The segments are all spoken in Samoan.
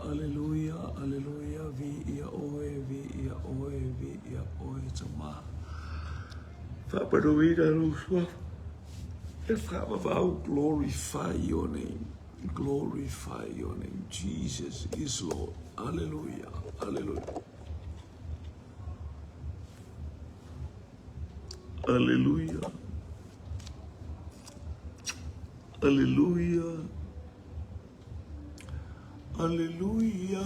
Aleluia, Aleluia, Viia Oe, Viia Oe, Viia Oe, Tama. Faamanuina lou suafa. E faavavau, glorify your name. Glorify your name. Jesus is Lord. Aleluia, Aleluia. Aleluia. Aleluia. Aleluia.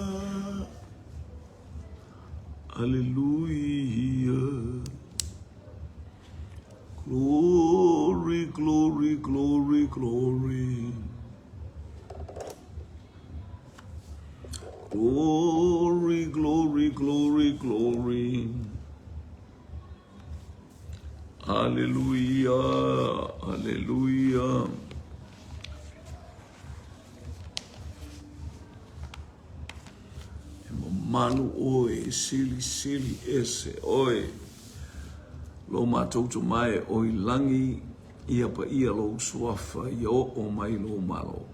Aleluia. Glory, glory, glory, glory. Glory, glory, glory, glory. Aleluia, aleluia. E mamalu oe, e silisili ese oe. Lo matou tomae o i lagi, ia paia lou suafa, ia oo mai lou malo.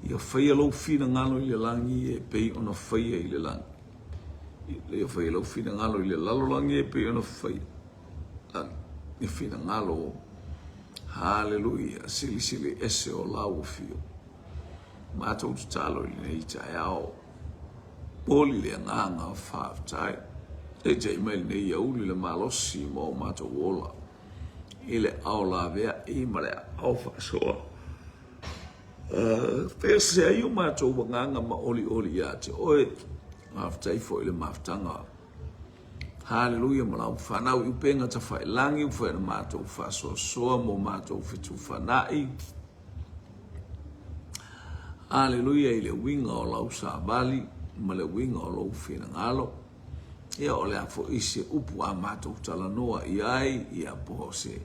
Ia faia lou finagalo i le lagi e pei ona faia i le lagi. Ia faia lou finagalo i le lalolagi e pei ona faia lagi. Ia finagalo, haleluia, silisili ese o lau afio. Matou tatalo i lenei taeao, poli le agaga faafetai. Taitai mai lenei aoauli le malosi ma o matou ola i le ao laveai ma le ao faasoa. Pese ai o matou agaga ma olioli ia te oe. Faafetai foi i le mafutaga. Haleluia ma lau fanau i upega tafailagi ua fai ona matou faasoasoa mo matou fetufanai. Haleluia i le uiga o lau savali ma le uiga o lou finagalo. Ia o le a foi se upu a matou talanoa i ai, ia po o se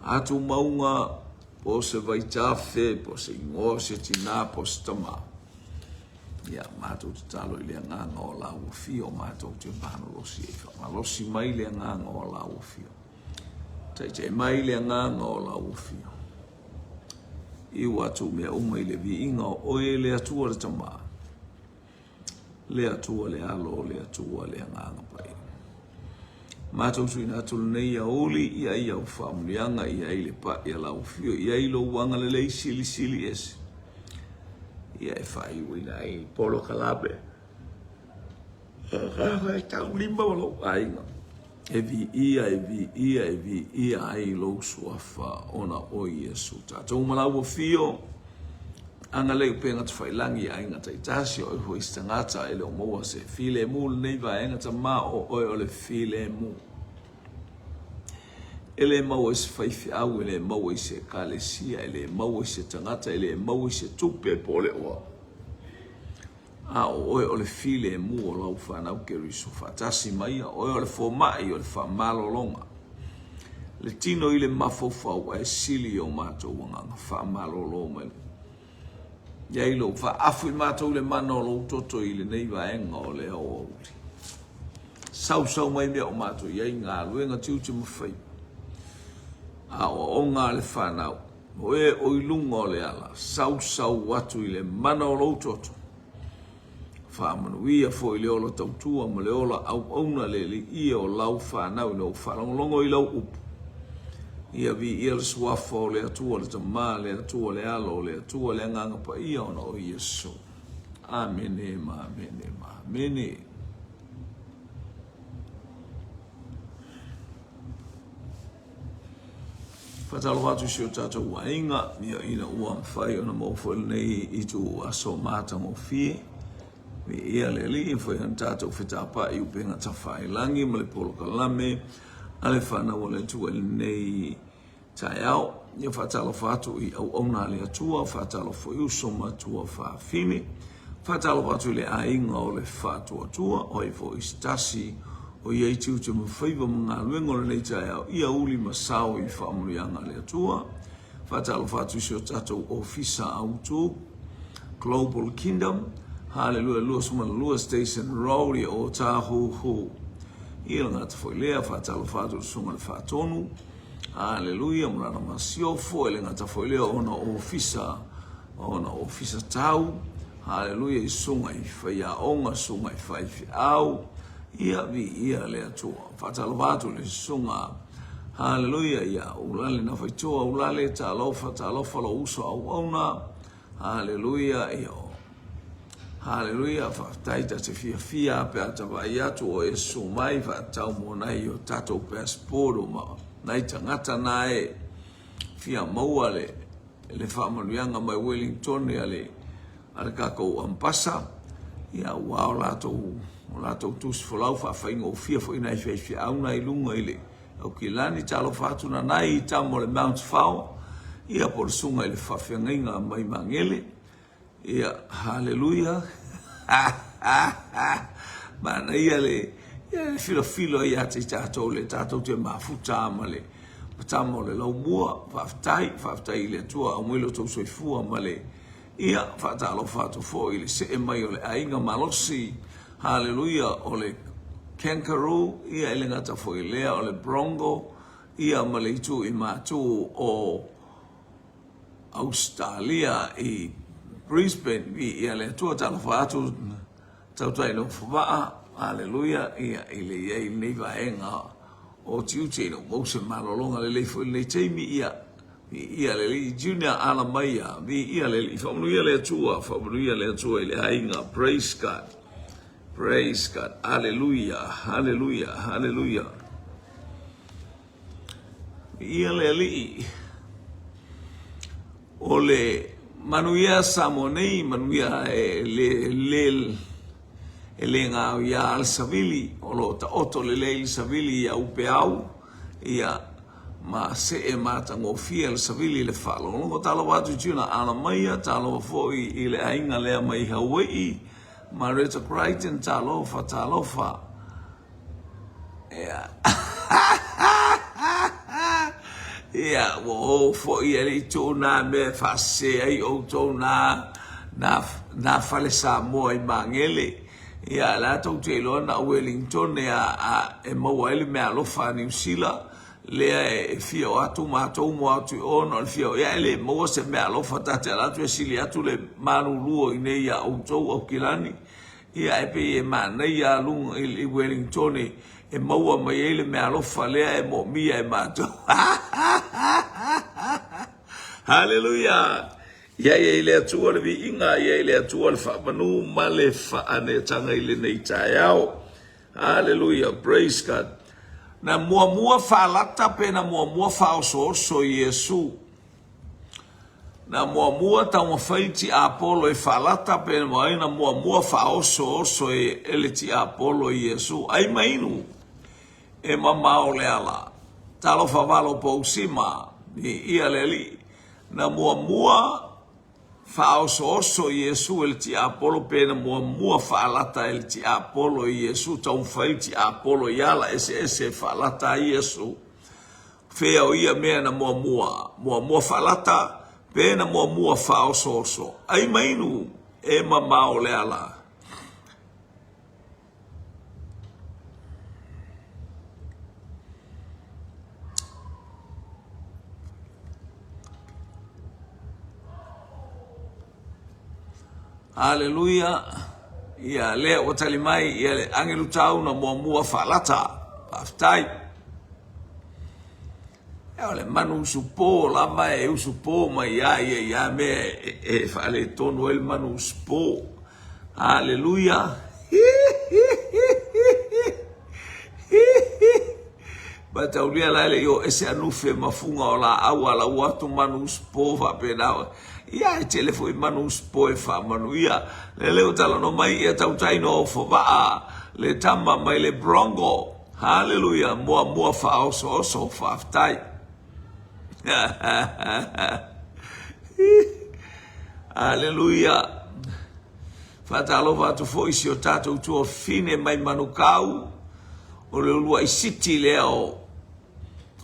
atumauga, po o se vaitafe, po o se igoa o se tinā, po o se tamā. Ia, matou tatalo i le agaga o lau afio, matou te malolosi ai. Faamalosi mai le agaga o lau afio. Taitai mai le agaga o lau afio. I ua atu mea uma i le viiga o oe le Atua le Tamā. Le Atua le Alo, le Atua le Agaga Paia. Matou tuuina atu lenei aoauli i ai au faamanuiaga, i ai le pai a lau afio, i ai lou agalelei silisili ese, ia e faaiuina ai polokalame taulima o lou aiga. E viia, e viia, e viia ai lou suafa ona o Iesu. Tatou ma lau afio, agalelei upega tafailangi i aiga taitasi, o oe foi se tagata e le o maua se filemu lenei vaega tama o oe o le filemu. E le maua i se faifeau, e le maua i se ekalesia, e le maua i se tagata, e le maua i se tupe po o le oa. A o oe o le filemu o lau fanau Keriso, faatasi mai ia oe o le fomai o le faamalologa, le tino i le mafaufau ae sili i o matou agaga, faamalolo mai i ai lou faaafu i matou le mana o lou toto i lenei vaega o le aoauli. Sausau mai mea o matou i ai galuega tiute ma faiva, aoaoga a le fanau, O e o i luga o le ala, sausau atu i le mana o lou toto. Faamanuia foi le ola tautua ma le ola auauna le Alii o lau fanau ina ua faalogologo i lau upu. Ia viia le suafa o le Atua le Tama, le Atua le Alo, le Atua le Agaga Paia ona o Iesu. Amene ma amene ma amene. Faatalofa atu i si o tatou aiga, ia ina ua mafai ona maua foi lenei itu aso matagofie. Viia le Alii, mafai ona tatou fetapai i upega tafailagi ma le polokalame a le fanau a le Atua i lenei taeao. Ia faatalofa atu i auauna a le Atua, faatalofa i uso ma tuafafine. Faatalofa atu i le aiga o le Faatuatua, o ai foi se tasi o i ai tiute ma faiva ma galuega o lenei taeao, ia uli ma sao i faamanuiaga a le Atua. Faatalofa atu i si o tatou ofisa autu, Global Kingdom, Haleluia 22 Station Road i Ōtāhuhu. Ia le gata foi lea, faatalofa atu i le Susuga i le Faatonu, Haleluia, ma lana masiofo, e le gata foi lea ona ofisa ona ofisa tau. Haleluia i susuga i faiaoga, susuga i faifeau, ia viia le Atua. Faatalofa atu i le susuga, haleluia, ia Ulale Nafaitoa, Ulale, talofa, talofa lou uso auauna, haleluia, ia Haleluia, faafetai ta te fiafia pe a ta vaai atu o e susu mai faatatau mo nai o tatou passport o ma nai tagata na e fia maua le le faamanuiaga mai Wellington a le a le tatou ambasa ia ua o latou o latou tusi folau faafaigofie foi nai faifeau na i luga i le Aukilani. Talofa atu nanai i tama o le Mount Fao ia po o le susuga i le faafeagaiga mai Magele. Ia, haleluia. Manaia le ia le filofilo ia te tatou le tatou te mafuta ma le tama o le laumua. Faafetai, faafetai i le Atua aumai lo tou soifua ma le ia faatalofa atu foi i le see mai o le aiga malosi. Haleluia o le kangaroo ia e le gata foi i lea o le brongo ia ma le itu i matu o Ausetalia i Brisbane, viia le Atua, talofa atu tautai nofo vaa, aleluia, ia i le i ai i lenei vaega o tiute ina ua maua se malologa lelei foi i lenei taimi, ia viia le Alii. Junior, ala mai ia, viia le Alii, faamanuia le Atua, faamanuia le Atua i le aiga, praise God, praise God, aleluia, aleluia, aleluia. Viia le Alii. O le manuia Samoa nei, manuia e le, le, e le gaoia le savili, o lo o taoto lelei le savili ia upeau, ia ma see matagofie le savili i le faalogologo. Talofa atu i Tuna Alamaia, talofa foi i le aiga lea mai Hawaii, Mareta Crichton, talofa, talofa. Ia. Ia, ua o foi e le i tuu nā mea e faasese ai outou nā, nā, nā fale Samoa i Magele. Ia, la tou te iloa na o Wellington a, a, e maua ai le meaalofa a Niu Sila, lea e fia o atu matou mo atu i o ona o le fia o, ia e le maua se meaalofa ta te ala atu e sili atu le malulu o i inei iā outou Aukilani. Ia ae pei e manaia a luga i Wellington e maua mai ai le meaalofa lea e moomia e matou. Haleluia! Ia i ai le Atua le viiga, ia i le Atua le faamanu ma le faaneetaga i lenei taeao. Haleluia! Praise God! Na muamua faalata pe na muamua faaosooso Iesu? Na muamua taumafai tiapolo e faalata pe ai na muamua faaosooso e le tiapolo i Iesu. Ai ma inu e mamao le ala. Talofa valo pousima, viia le Alii. Na muamua faaosooso Iesu e le tiapolo pe na muamua faalata e le tiapolo i Iesu. Taumafai tiapolo i ala eseese e faalata ai Iesu. Fea o ia mea na muamua, muamua faalata, pe na muamua faaosooso. Ai ma inu, e mamao le ala. Aleluia. Ia, lea ua tali mai ia le agelu tau na muamua faalata. Faafetai. Ia, o le manu usupo lava e usupo mai ia ia ia mea e, e faaletonu ai le manu usupo. Aleluia. Mataulia la le i o ese anufe ma fuga o laau a lau atu manu usupo faapena. Ia e tele foi manu usupo e faamanuia. Lele ua talanoa mai ia tautai no fovaa le tama mai le Brongo. Haleluia, muamua faaosooso, faafetai. Haleluia. Faatalofa atu foi i si o tatou tuafafine mai Manukau, o le uluai siti lea o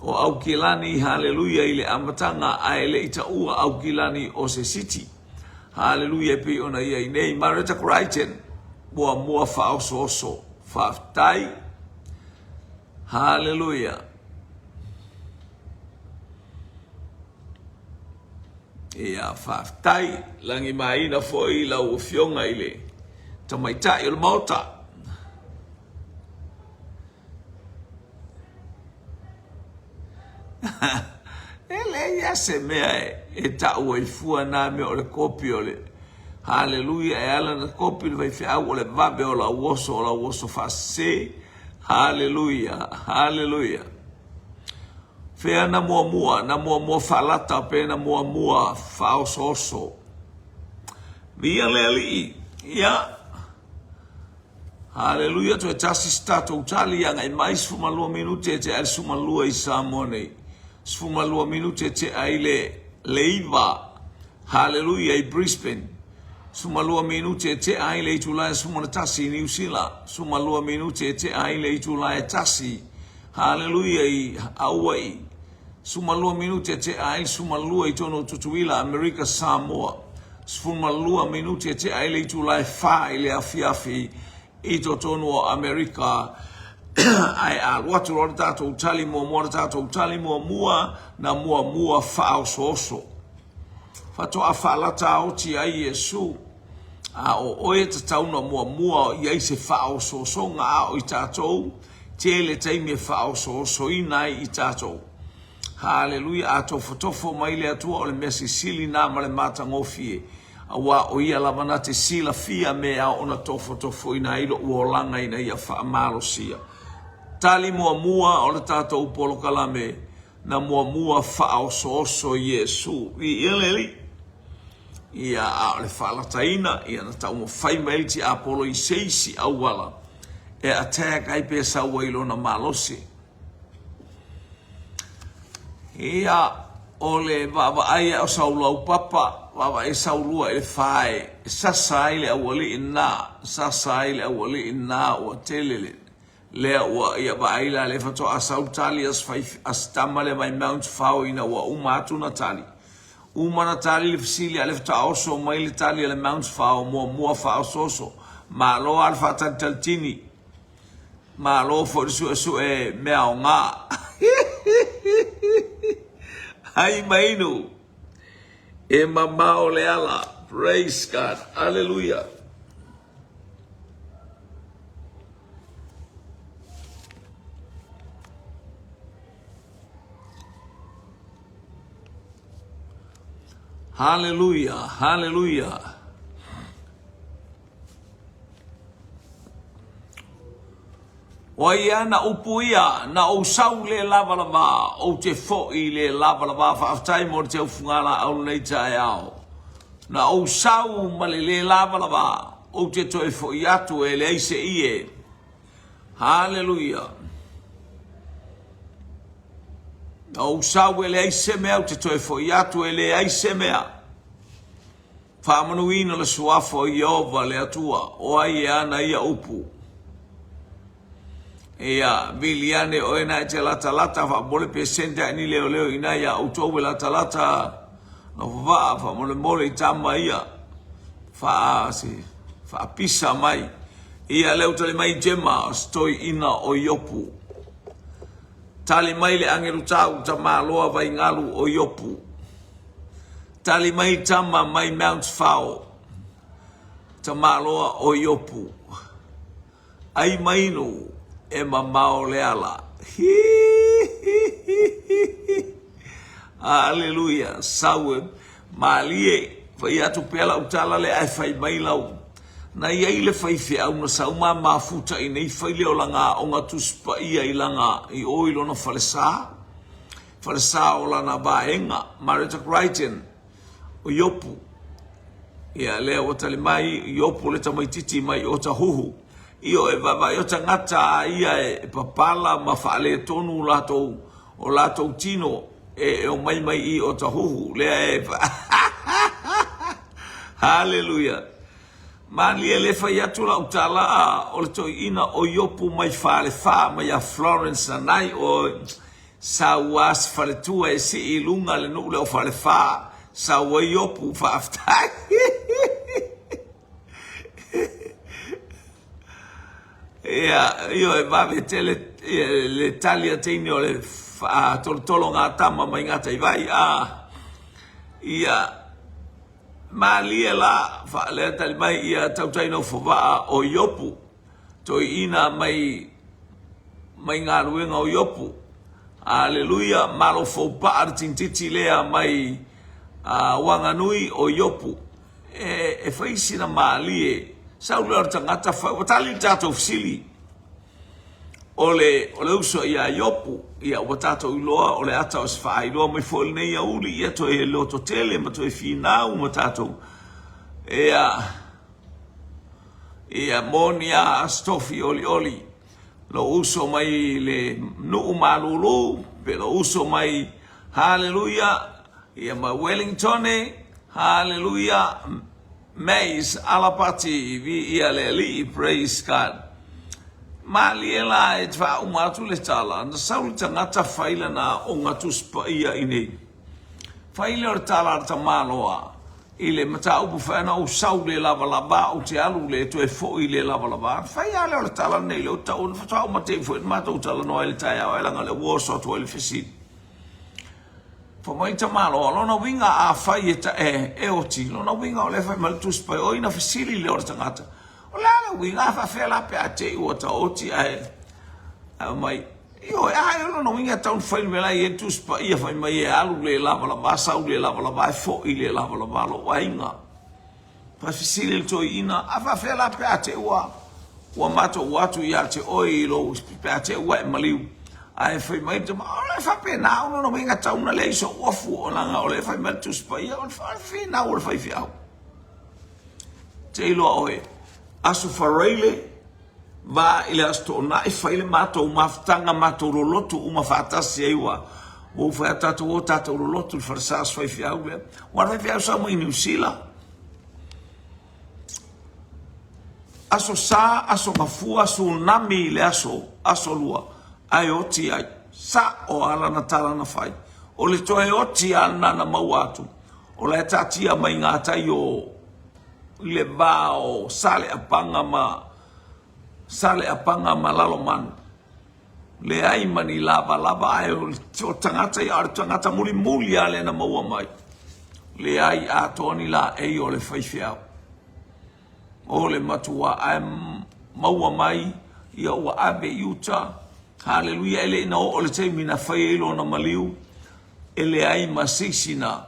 o Aukilani, haleluia, i le amataga ae le i taua Aukilani o se siti. Haleluia e pei ona i ai nei. Mareta Crichton, muamua faaosooso. Faafetai. Haleluia. Ia, faafetai. Lagimaina foi lau Afioga i le Tamaitai o le Maota. E leai lava se mea e tau ai fua na mea o le kopi o le Haleluia e ala ona kopi le faifeau o le vave o lau oso o lau oso faasese Haleluia Haleluia Fea na muamua na muamua faalata pe na muamua faaosooso Viia le Alii Ia Haleluia toe tasi se tatou tali agai mai 12 minute e tea i le 12 i Samoa nei 12 minute e tea i le le 9 Haleluia i Brisbane 12 minute e tea ai le itula e 11 i Niu Sila 12 minute e tea ai le itula e 1 Haleluia i Aua'i 12 minute e tea ai le 12 i totonu o Tutuila Amerika Samoa 12 minute e tea ai le itula e 4 i le afiafi i totonu o Amerika ae alu atu loa le tatou tali muamua le tatou tali muamua na muamua faaosooso faatoa faalata oti ai Iesu a o oe e tatau na muamua i ai se faaosoosoga a o i tatou tele taimi e faaosoosoina ai i tatou Haleluia! A tofotofo mai le Atua o le mea sisili na ma le matagofie, auā o Ia lava na te silafia me ao ona tofotofoina ai loʻu olaga ina ia faamalosia. Tali muamua o le tatou polokalame na muamua faaosooso Iesu. Viia le Alii! Ia, a o le faalataina, ia na taumafai mai le tiapolo i se isi auala e attack ai pe sau ai lona malosi. Ia, o le vaavaai o sau laupapa, vaavaai sau lua i le fae, e sasa ai le aualii na, sasa ai le aualii na ua tele le, lea ua, ia vaai la lea faatoa sau tali a si fai, a si tama lea mai Mount Fao ina ua uma atu na tali. Uma na tali le fesili a lea faatoa oso mai le tali a le Mount Fao muamua faaosooso. Malo lava le faatalitalitini. Malo foi le suesue mea aoga. Ai mainu. E mamao le ala. Praise God. Hallelujah. Hallelujah. Hallelujah. O ai ea na upu ia, na ou sau le lavalava, ou te foʻi le lavalava. Faafetai mo le teufugalaau lenei taeao. Na ou sau ma le le lavalava, ou te toe foʻi atu e leai se ie. Haleluia. Na ou sau e leai se mea, ou te toe foʻi atu e leai se mea. Faamanuina le suafa o Ieova le Atua, o ai e ana ia upu? Ia, vili ane oe na e te latalata, faamolemole pe send ae ni leoleo i ina iā outou e latalata, nofo vaa, faamolemole i tama ia, faa, se, faapisa mai. Ia, lea ua tali mai Jema, o se toeaina o Iopu. Tali mai le agelu tau, tamaloa vaigalu o Iopu. Tali mai tama mai Mount Fao, tamaloa o Iopu. Ai mainu e mamao le ala. Hihihihi. Aleluia. Sau e malie. Fai atu pea lau tala lea ae fai mai lau. Na i ai le faifeau na sau ma mafuta i nei fai lea o lana aoga Tusi Paia i lana i o i lona falesa. Falesa o lana vaega, Marietta Crichton, o Iopu. Ia, lea ua tali mai, Iopu le tamaititi mai Otahuhu. Ioe, vaavaai o tagata a ia e papala ma faaletonu latou, o latou tino e, e omai mai i Otahuhu. Lea e... Haleluia! Malie le fai atu lau tala o le toeaina o Iopu mai Falefa mai ia Florence Nanai o Sau a se faletua e sii i luga le nuu lea o Falefa, sau ai Iopu, faafetai. Ia, ioe, vave tele le tali a teine o le faatolotolo ngā tama mai Ngataivai, a, ia. Malie la, faaleatali mai ia tautai nofo vaa o Iopu, toeina mai mai galuega o Iopu. Aleluia, malo fou paa le tintiti lea mai uh, Wanganui o Iopu. E, e fai sina malie, sau lea o le tagata, fai, ua tali le tatou fesili. O le, o le uso ia Iopu, ia ua tatou iloa o le ata o se faailoa mai foi lenei auli, ia toe loto tele ma toe finau ma tatou. Ia, ia moni a Asitofi olioli, lou uso mai le nuu malulu, pe lou uso mai, haleluia, ia ma Wellingtone, haleluia, Mays Alapati, viia le Alii, praise God. Malie la e faauma atu le tala, na sau le tagata fai lana aoga Tusi Paia i nei. Fai lea o le tala a le tamaloa i le mataupu fai ana ou sau le lavalava ou te alu le toe foi le lavalava. Fai lava lea o le tala lenei lea ou tau faatoa uma te i foi na matou talanoa ai i le taeao ae leaga o lea ua oso atu ai le fesili. Fai mai le tamaloa, lona uiga afai e, e, e oti, lona uiga o lea e fai mai le Tusi Paia, oi na fesili lea o le tagata, o le a le uiga, a faafefea la pe a te i ua taoti ae, ae mai, ioe, a e lona uiga e tatau ona fai le mea la e i ai le Tusi Paia fai mai e alu le lavalava, sau le lavalava, e foi le lavalava lou aiga. Faafesili le toeaina, A faafefea la pe a te ua ua matou atu ia te oe i lou pe a te ua e maliu? Ae fai mai le tama, O le faapena o lona uiga tau na leai sou ofu o leaga o lea e fai mai le Tusi Paia o le finau o le faifeau. Te iloa oe, Aso Faraile va i le Aso Toonai fai le matou mafutaga matou lolotu uma faatasi ai ua ua fai atu tatou o tatou lolotu i le falesa o se faifeau lea. Ua le faifeau sau mai Niu Sila. Aso Sa, Aso Gafua, tsunami i le aso, aso lua, ae oti ai. Sa'o a lana tala na fai. O le toe oti a lena na maua atu, o la e taatia mai gatai o i le va o Saleapaga ma Saleapaga ma Lalomanu. Leai ma ni lavalava ae o le tagata ia, o le tagata mulimuli lava lea na maua mai. Leai atoa ni laei o le faifeau. O le matua ae maua mai ia ua ave i uta. Haleluia, e le i na oo le taimi na fai ai lona maliu, e leai ma se isi na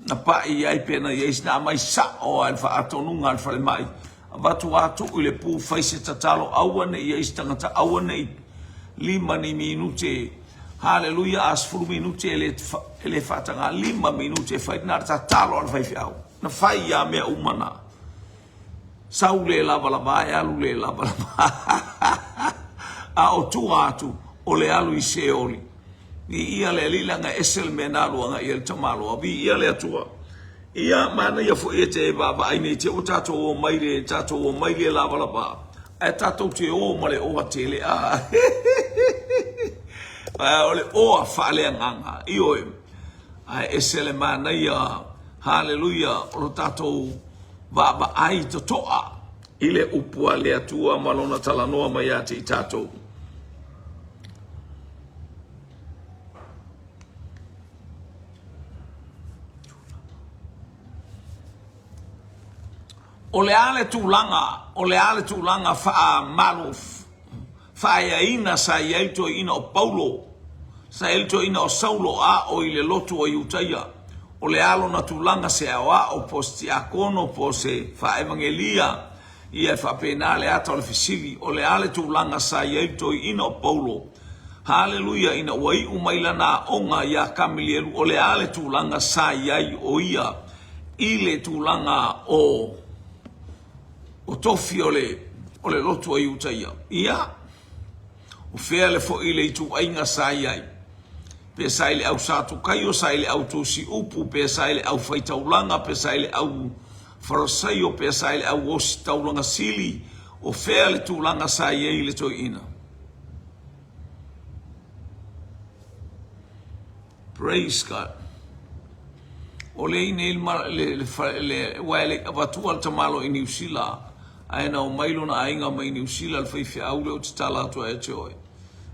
na pai i ai pe na i ai sina aumai sao lava i le faatonuga a le falemai, avatu lava tuu i le pu fai se tatalo aua ne i i ai se tagata aua ne i lima ni minute haleluia a 10 minute e le, e le faataga lima minute e fai na le tatalo a le faifeau na fai ia mea uma na Sau le lavalava e alu le lavalava. A o tua atu, o le alu i Seoli. Viia le Alii leaga e ese le mea na alu agai i ai le tamaloa. Viia le Atua. Ia, manaia foi e te vaavaai nei te ua tatou omai le, tatou omai le lavalava, ae tatou te o ma le oa tele. A, o le oa faaleagaga. Ioe. Ae ese le manaia, haleluia, o lo tatou vaavaai totoa i le upu a le Atua ma lona talanoa mai ia te i tatou. O le a le tulaga, o le a le tulaga faamalu faaeaina sa i ai le toeaina o Paulo, sa i ai le toeaina o Saulo a o i le lotu o Iutaia. O le a lona tulaga se aoao po o se tiakono po o se faaevagelia, ia e faapena le ata o le fesili, o le a le tulaga sa i ai le toeaina o Paulo? Haleluia, ina ua iu mai lana aoga iā Kamelielu, o le a le tulaga sa i ai o ia i le tulaga o o tofi o le, o le lotu a Iutaia. Ia, o fea le foi le ituaiga sa i ai? Pe sa i le au Satukaio, sa i le au tusi upu, pe sa i le au faitaulaga, pe sa i le au Farasaio, pe sa i le au ositaulaga sili, o fea le tulaga sa i ai le toeaina? Praise God. O le i nei le, le, le, ua e le i avatua le tamalo i Niu Sila, ae na omai lona aiga mai Niu Sila le faifeau lea ou te tala atu ai te oe.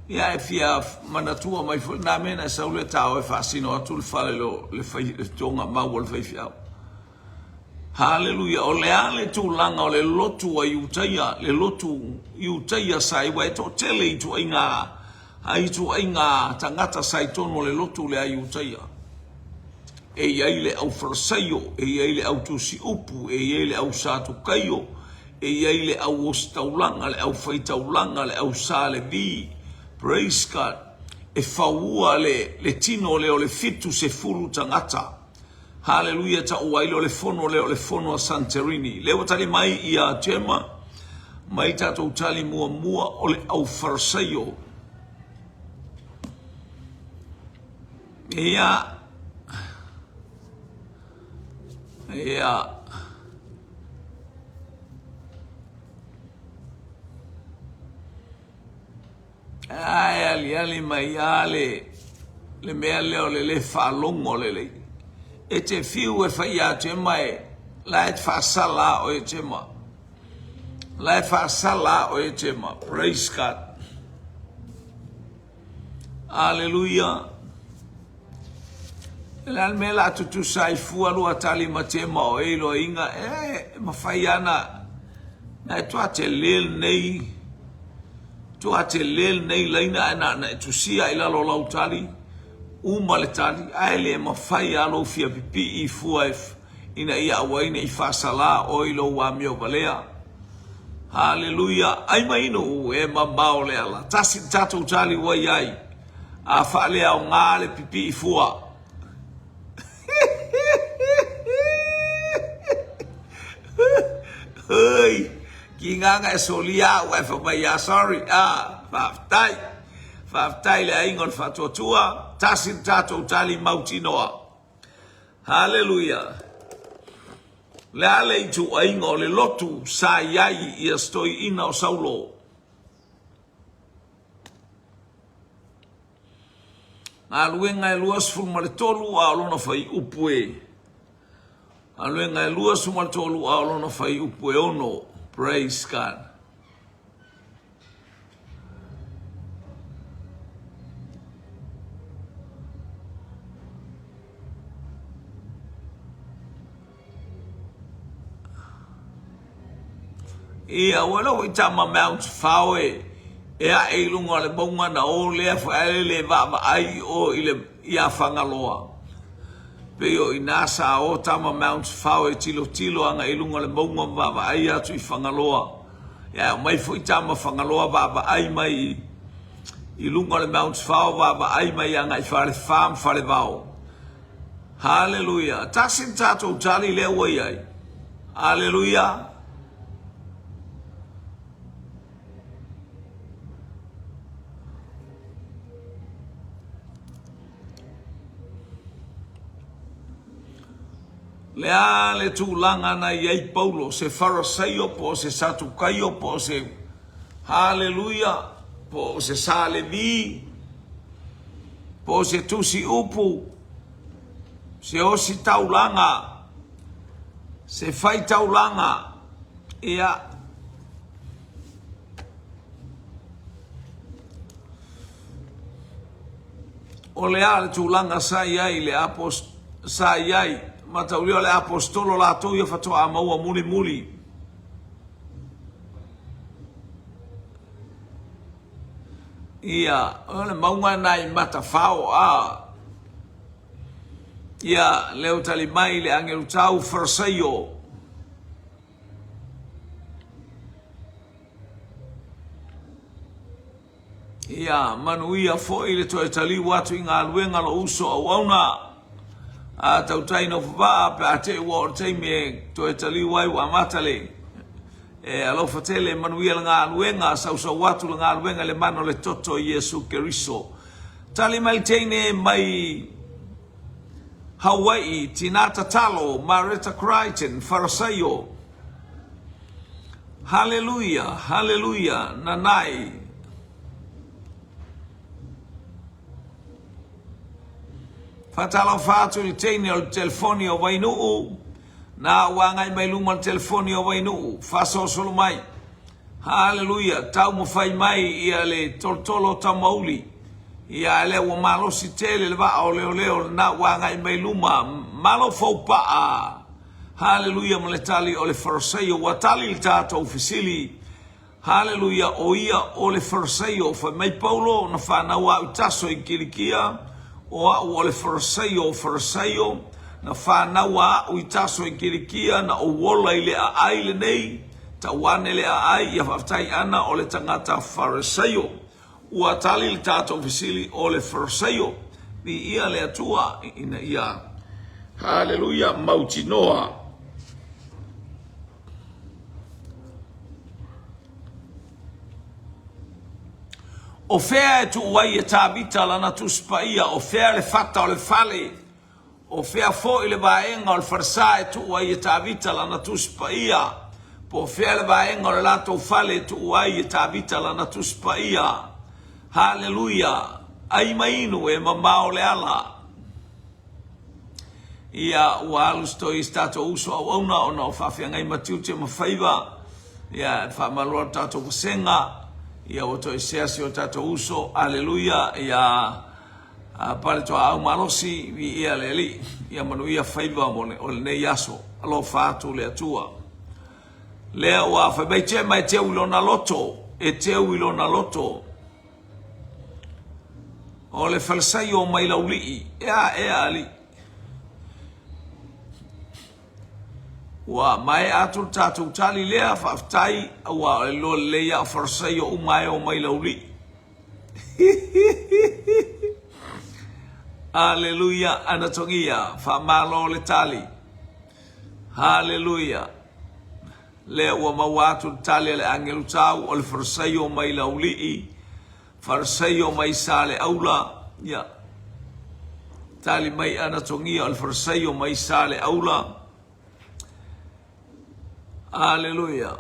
Ia e fia manatua mai foi nā mea na e sau le tao e faasino atu le fale lo, le, fai, le toga mau o le faifeau. Haleluia! O le a le tulaga o le lotu a Iutaia, le lotu Iutaia sa i, aua e toatele ituaiga, a ituaiga tagata sa i totonu o le lotu lea a Iutaia. E i ai le au Farasaio, e i ai le au tusi upu, e i ai le au Satukaio, e i ai le au ositaulaga, le au faitaulaga, le au Sa Levi. Praise God! E faua le, le tino lea o le 70 tagata. Haleluia taua ai lea o le fono lea o le fono a Santorini. Lea ua tali mai ia Gemma mai tatou tali muamua o le au Farasaio. Ia ia Ae aliali mai lava le, le mea lea o le lē faalogo lelei. E te fiu e fai ia Gemma e, la e faasala a oe Gemma. La e faasala a oe Gemma. Praise God. Aleluia. O le a le mea la tutusa ai fua lua tali ma Gemma o e iloaina e mafai ana na e toa tele lenei toa tele lenei laina ae na ona e tusia i lalo o lau tali uma le tali ae le mafai lava lou fia pipii fua e ina ia aua ai ne i faasala oe i lou amio valea. Haleluia! Ai ma inu e mamao le ala. Tasi le tatou tali ua i ai. A faaleaoga le pipii fua. Oi, ki nganga e solia au ae fai mai ia sorry. Ah, faafetai. Faafetai le aiga o le faatuatua. Tasi le tatou tali mautinoa. Haleluia! Le a le ituaiga o le lotu sa i ai ia stoiina o Saulo? Galuega e 23 a o lona fuaiupu e Galuega e 23 a o lona fuaiupu e 6. Praise God. Ia, ua iloa foi tama Mount Fao e, e ae i luga o le mauga na o lea foi ae le vaavaai i o i le ia Fagaloa. Pei o ina sa o tama Mount Fao e tilotilo aga i luga o le mauga ma vaavaai atu i Fagaloa. Ia ae omai foi tama Fagaloa vaavaai mai i, i luga o le Mount Fao vaavaai mai agai Falefa ma Falevao. Haleluia! Tasi le tatou tali lea ua i ai. Haleluia! Le a le tulaga na i ai Paulo, se Farasaio po o se Satukaio po o se Haleluia, po o se Sa Levi, po o se tusi upu, se osi taulaga, se fai taulaga, ia, o le a le tulaga sa i ai le apos, sa i ai, mataulia o le apostolo latou ia faatoa maua mulimuli. Ia, o le mauga na i Matafao, a. Ia, leo tali mai le agelu tau Farasaio. Ia, manuia foi le toe taliu atu i galuega lou uso auauna. A tautai nofo vaa pe a te i ua oo le taimi e toe taliu ai ua amata le E alofa tele, manuia le galuega, sausau atu le galuega i le mana o le toto o Iesu Keriso. Tali mai le teine mai Hauai'i, tina tatalo, Mareta Crichton, Farasaio. Haleluia, haleluia, nanai. Faatalofa atu i le teine o le telefoni o Vainuu. Na ua agai mai luma le telefoni o Vainuu, faasolosolo mai. Haleluia, taumafai mai ia le tolotolo o Tamauli. Ia ae lea ua malosi tele le vaa o leoleo lena ua agai mai luma. Malo foupaa. Haleluia ma le tali o le Farasaio. Ua tali le tatou fesili. Haleluia, o ia o le Farasaio. Fai mai Paulo, na fanau au i Taso i Kilikia, o au o le Farasaio o Farasaio, na fanau a au i Taso i Kilikia, na ou ola i le aai lenei, tau ane le aai, ia faafetai ana o le tagata Farasaio. Ua tali le tatou fesili o le Farasaio. Viia le Atua ina ia, haleluia, mautinoa. O fea e tuu ai e Tavita lana Tusi Paia? O fea le fata o le fale? O fea foi le vaega o le falesa e tuu ai e Tavita lana Tusi Paia? Po o fea le vaega o le latou fale e tuu ai e Tavita lana Tusi Paia? Haleluia! Ai ma inu e mamao le ala. Ia, ua alu sitoi i si tatou uso auauna ona o faafeagai ma tiute ma faiva. Ia, e faamalo atu tatou vasega. Ia, ua toesea si o tatou uso. Aleluia. Ia, pale toaau malosi, viia le Alii. Ia manuia faiva mo le, o lenei aso. Alofa atu le Atua. Lea ua fai mai Tema e teu i lona loto, e teu i lona loto. O le falesaio mai Laulii, ea ea alii. Ua maea atu le tatou tali lea, faafetai, ua o le iloa lelei lava o falesaio uma e o mai Laulii. Aleluia, Anatogia, faamalo le tali. Haleluia. Lea ua maua atu le tali a le agelu tau, o le Farisaio mai Laulii, Farisaio mai Saleaula, ia. Tali mai Anatogia, o le Farisaio mai Saleaula. Aleluia.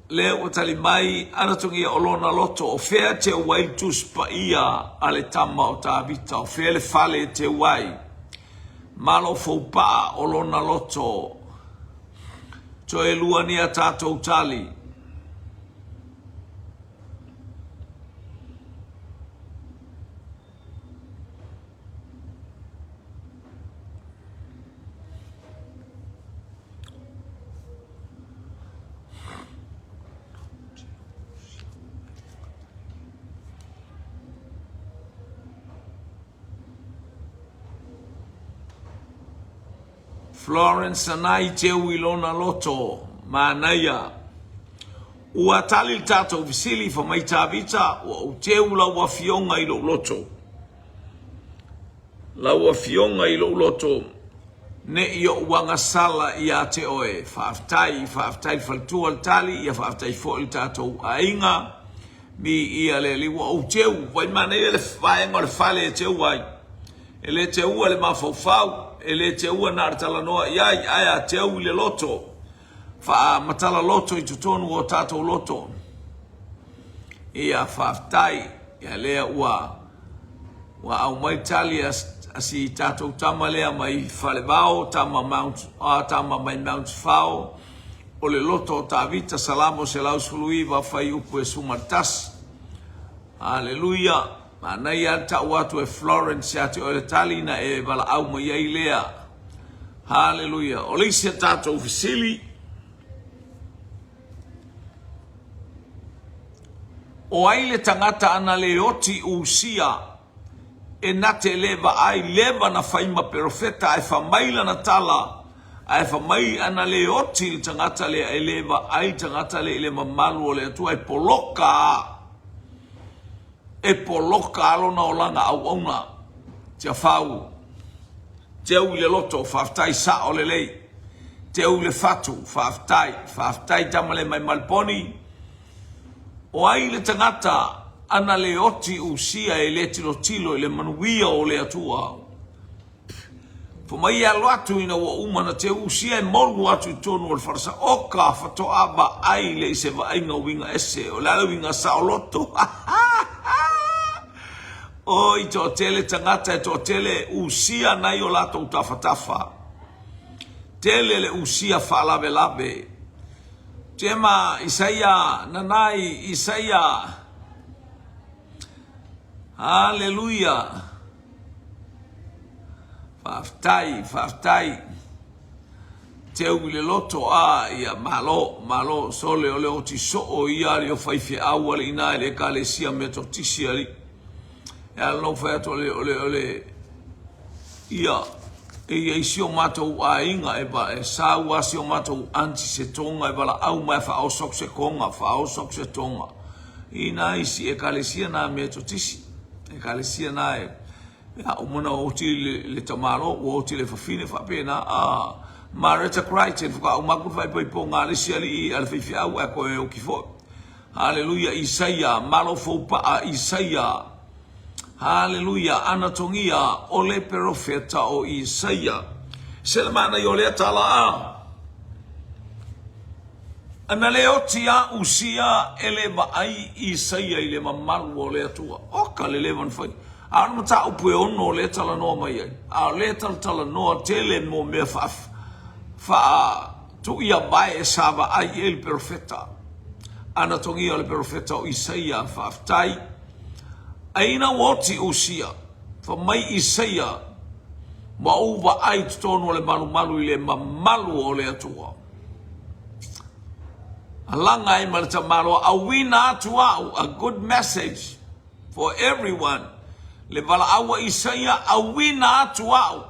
Lea ua tali mai Anatogia o lona loto, o fea e teu ai le Tusi Paia a le tama o Tavita, o fea le fale e teu ai. Malo foupaa o lona loto. Toe lua ni a tatou tali. Florence Sanai teu i lona loto, manaia. Ua tali le tatou fesili, fa mai Tavita, ua ou teu lau afioga i lou loto. Lau afioga i lou loto, ne i ou agasala ia te oe. Faafetai, faafetai le faletua le tali, ia faafetai foi le tatou aiga. Viia le Alii, ua ou teu, vai manaia le vaega o le fale e teu ai. E le teua le mafaufau, e le teua na o le talanoa i ai, ae a teu i le loto, faamatala loto i totonu o tatou loto. Ia faafetai, ia lea ua ua aumai tali a, a si tatou tama lea mai Falevao, tama Mount, a tama mai Mount Fao, o le loto o Tavita, Salamo 119, fuaiupu e 11. Aleluia! Manaia lava le tau atu e Florence ia te oe le tali na e valaau mai ai lea. Haleluia! O le isi a tatou fesili, o ai le tagata ana le oti usia e na te le vaai leva na fai ma perofeta ae fa mai lana tala ae fa mai ana le oti le tagata lea e le vaai le tagata lea i le mamalu o le Atua e poloka a e poloka a lona olaga auauna. Tiafau, teu i le loto, faafetai sao lelei. Teu i le fatu, faafetai, faafetai tama le mai Maliponi. O ai le tagata ana le oti usia e le tilotilo i le manuia o le Atua? Fai mai e alo atu ina ua uma na te usia e molu atu i totonu o le falesa oka faatoa vaai lea i se vaaiga uiga ese. O le a le uiga saoloto? Oi, toatele tagata e toatele usia nai o latou tafatafa. Tele le usia faalavelave. Tema, Isaia, Nanai, Isaia. Haleluia. Faafetai, faafetai. Teu i le loto, a, ia, malo, malo, sole o le oti soo ia alii o faifeau alii na i le Ekalesia Metotisi alii. E ala ona ou fai atu o le, o le, o le, ia, e i ai si o matou aiga e, va, e sau a si o matou aunty se tonga e valaau mai a faaoso atu se toga, faaoso atu se toga. I nā isi Ekalesia nā Metotisi, Ekalesia nā e, Ia, uma ona oti le, le tamalo, ua oti le fafine faapena. A, Mareta Crichton, faatoa uma atu le faaipoipoga a le isi alii a le faifeau ae toe oti foi. Haleluia, Isaia, malo foupaa, Isaia. Haleluia, anatogia o le perofeta o Isaia. Se le manaia o lea tala a. Ana le oti a Usia e le vaai Isaia i le mamalu o le Atua. Oka le leva na fai. A o le mataupu e ono o lea talanoa mai ai, a o lea talatalanoa tele mo mea faa, faa tuiavae sa vaai i ai le perofeta. Anatogia o le perofeta o Isaia, faafetai. Ai ina ua oti Usia, fa mai Isaia, ma ou vaai i totonu o le malumalu i le mamalu o le Atua. Alaga ai ma le tamaloa, auina atu au, a good message for everyone. Le valaau a Isaia, auina atu au.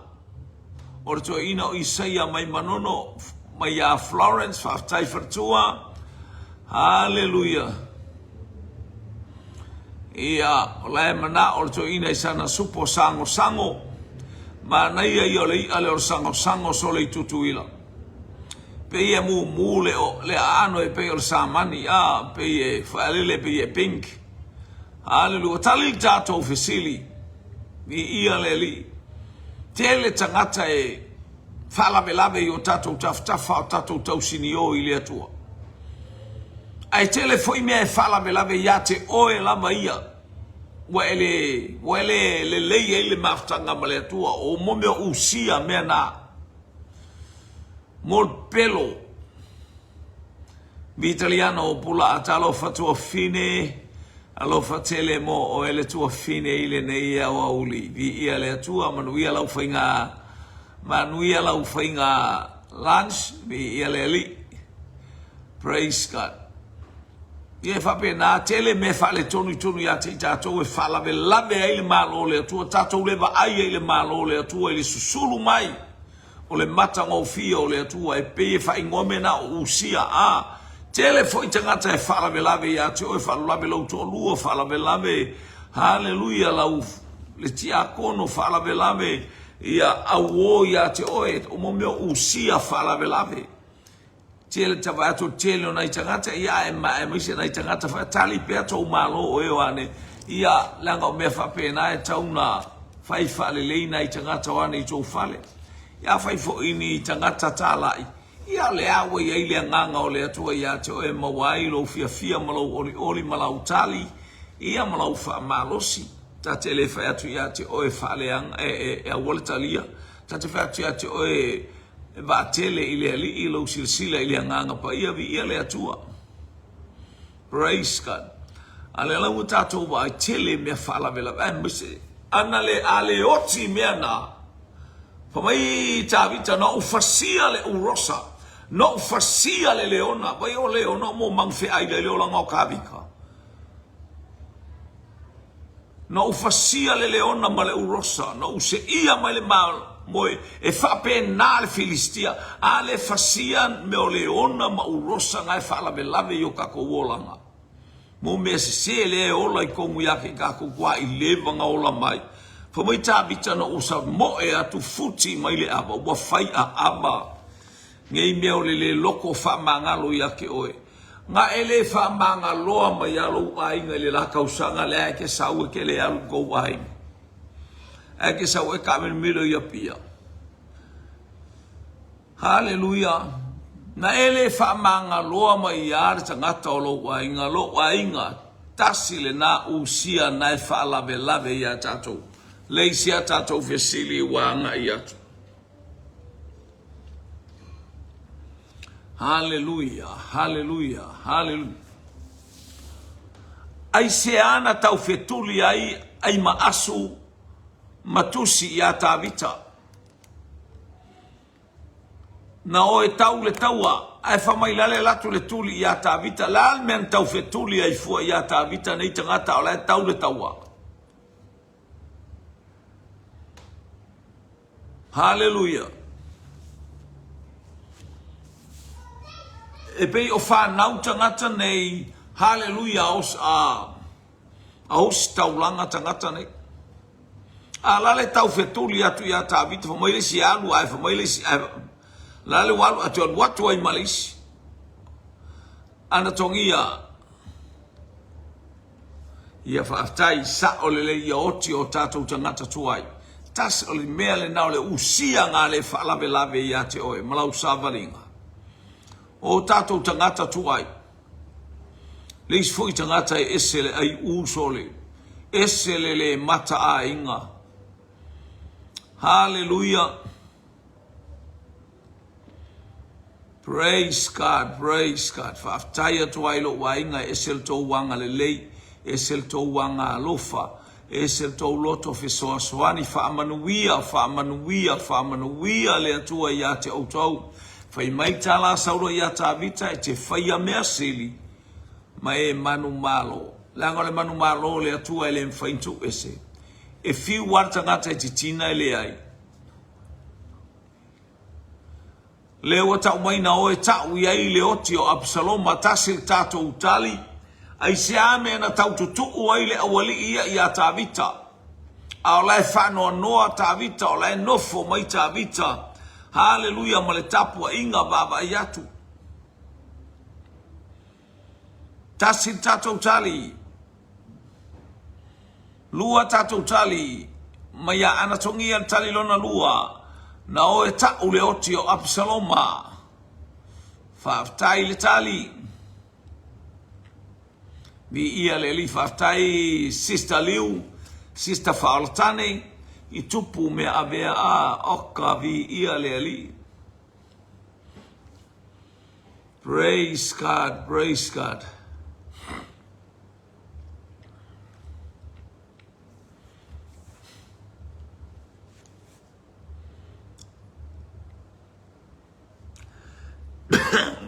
O le toeaina o Isaia mai Manono, mai ia Florence, faafetai faletua. Haleluia. Ia, o la e manao le toeaina i sana supo sagosago. Manaia ia o le i'a lea o le sagosago sole i Tutuila. Pei e mumu le, o, le aano e pei o le samani, a, pei e faalele, pei e pink. Haleluia. Ua tali le tatou fesili. Viia le Alii. Tele tagata e faalavelave i o tatou tafatafa o tatou tausinio i le Atua. Ae tele foi mea e faalavelave ia te oe lava ia. Ua e le, ua e le lelei ai le mafutaga ma le Atua. O mo mea usia mea na. Mo le pelo. Vitaliano o Pulaa, talofa tuafine, alofa tele mo oe le tuafine i lenei aoauli. Viia le Atua, manuia lau faiga, manuia lau faiga lunch, viia le Alii. Praise God. Ia e faapena, tele mea faaletonu i totonu ia te i tatou e faalavelave ai le Malo o le Atua, tatou le vaai ai i le Malo o le Atua i le susulu mai o le matagofie o le Atua e pei e faaigoa mea na o Usia a tele foi tagata e faalavelave ia te oe, faalavelave lou toalua, faalavelave haleluia lau le tiakono, faalavelave ia auo ia te oe, o mo mea o Usia faalavelave. Tele ta vaai atu o le tele o nai tagata, ia ae aemaise nai tagata faatali pea tou malo o e o ane, ia leaga o mea faapena e tau na fai faalelei nai tagata o ane i tou fale. Ia afai foi ni tagata talai, ia o lea ua i ai le agaga o le Atua ia te oe e maua ai lou fiafia ma lou olioli ma lau tali, ia ma lau faamalosi. Ta te le fai atu ia te oe faaleaga, e, e, e aua le talia. Ta te fai atu ia te oe E vaatele i le Alii lou silasila i le Agaga Paia, viia le Atua. Praise God. A lea la ua tatou vaai tele i mea faalavelave, aemaise ana le a le oti i mea na. Fa mai Tavita, na ou fasia le urosa, na ou fasia le leona, vai o leona o mo magafeai le olaga o Tavita. Na ou fasia le leona ma le urosa, na ou seia mai le mamoe, e faapena le Filistia, a le fasia mea o leona ma urosa na e faalavelave i o tatou olaga. Mo mea sese lea e ola i tonu ia te tatou tua i leva na ola mai. Fai mai Tavita na ou samoe atu futi mai le ava, ua fai aava. Nei mea o le le loko faamagalo ia te oe. Na e le faamagaloa mai a lou aiga i le la tausaga lea e te sau e te le alu i tou aiga. Ae te sau e taamilomilo i Apia. Haleluia! Na e le faamagaloa mai a le tagata o lou aiga, lou aiga, tasi lena usia na e faalavelave ia tatou. Leisi a tatou fesili ua agai atu. Haleluia, haleluia, haleluia. Aisea na taufetuli ai Aimaasu ma Tusi iā Tavita? Na o e tau le taua, ae fa mai lale alu atu le tuli ia Tavita. Le a le mea na tau fetuli ai fua ia Tavita nei tagata a o la e tau le taua? Haleluia! E pei o fanau tagata nei, haleluia, a a ositaulaga tagata nei. A la le tau fetuli atu ia Tavita, fai mai le isi e alu, ae fai mai le isi, ae la le ua alu, ae toe alu atu ai ma le isi. Anatogia, ia faafetai, sao lelei ia oti o tatou tagata tuai. Tasi o le mea lena o le usia ngā le faalavelave ia te oe ma lau savaliga. O tatou tagata tuai. Le isi foi tagata e ese le ai uso le ese le le mata aiga. Hallelujah. Praise God, praise God. Faafetai atu ai lou aiga e ese le tou agalelei, ese le tou agalofa, ese le tou loto fesoasoani, faamanuia, faamanuia, faamanuia le Atua ia te outou. Fai mai tala a Saulo ia Tavita e te faia mea sili ma e manumalo. Leaga o le manumalo o le Atua e le mafai ona tuu ese. E fiu lava le tagata e titina e leai. Lea ua tau mai na oe tau i ai le oti o Apisaloma, tasi le tatou tali, aisea mea na tau tutuu ai le aualii ia iā Tavita? A o la e faanoanoa Tavita, o la e nofo mai Tavita, haleluia, ma le tapuaiga vaavaai atu. Tasi le tatou tali. Lua tatou tali, mai ia Anatogia le tali lona lua, na o e ta'u le oti o Apisaloma. Faafetai le tali. Viia le Alii faafetai Sister Liu, Sister Faaolatane i tupu mea avea a oka viia le Alii. Praise God, praise God.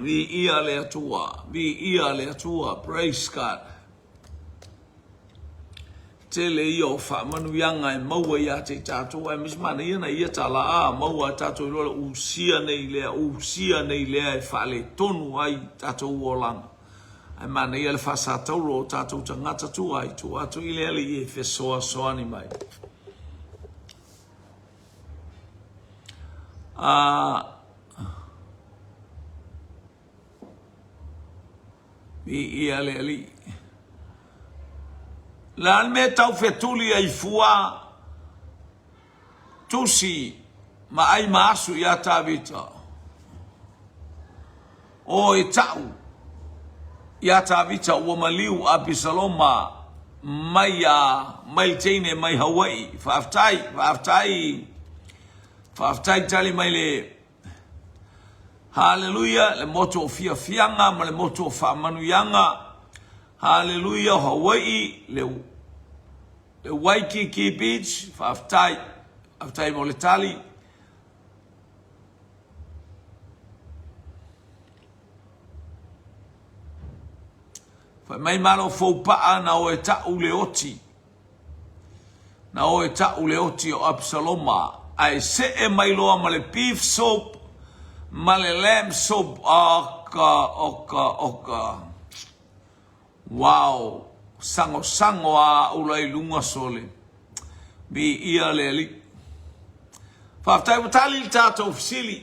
Viia le Atua, viia le Atua, praise God. Tele ia o faamanuiaga e maua ia te i tatou, aemaise manaia na ia tala a maua a tatou iloa le usia nei lea, usia nei lea e faaletonu ai tatou olaga. Ae manaia le faasatauro o tatou tagata tuai, tuu atu i le Alii e fesoasoani mai. A Viia le Alii. Le a le mea tau fetuli ai fua tusi ma ai ma asu iā Tavita? O e ta'u iā Tavita ua maliu Apisaloma mai iā mai le teine mai Haua'i. Faafetai, faafetai, faafetai tali mai le Haleluia, le motu o fiafiaga ma le motu o faamanuiaga. Haleluia, o Hawai'i, le, le Waikiki Beach, faafetai, faafetai mo le tali. Fai mai malo foupa'a na o e ta'u le oti. Na o e ta'u le oti o Apisaloma, ae se'e mai loa ma le beef soup ma le lamb soup. Oka, oka, oka. Wow! Sagosago a a'u la i luga sole. Viia le Alii. Faafetai ua tali le tatou fesili.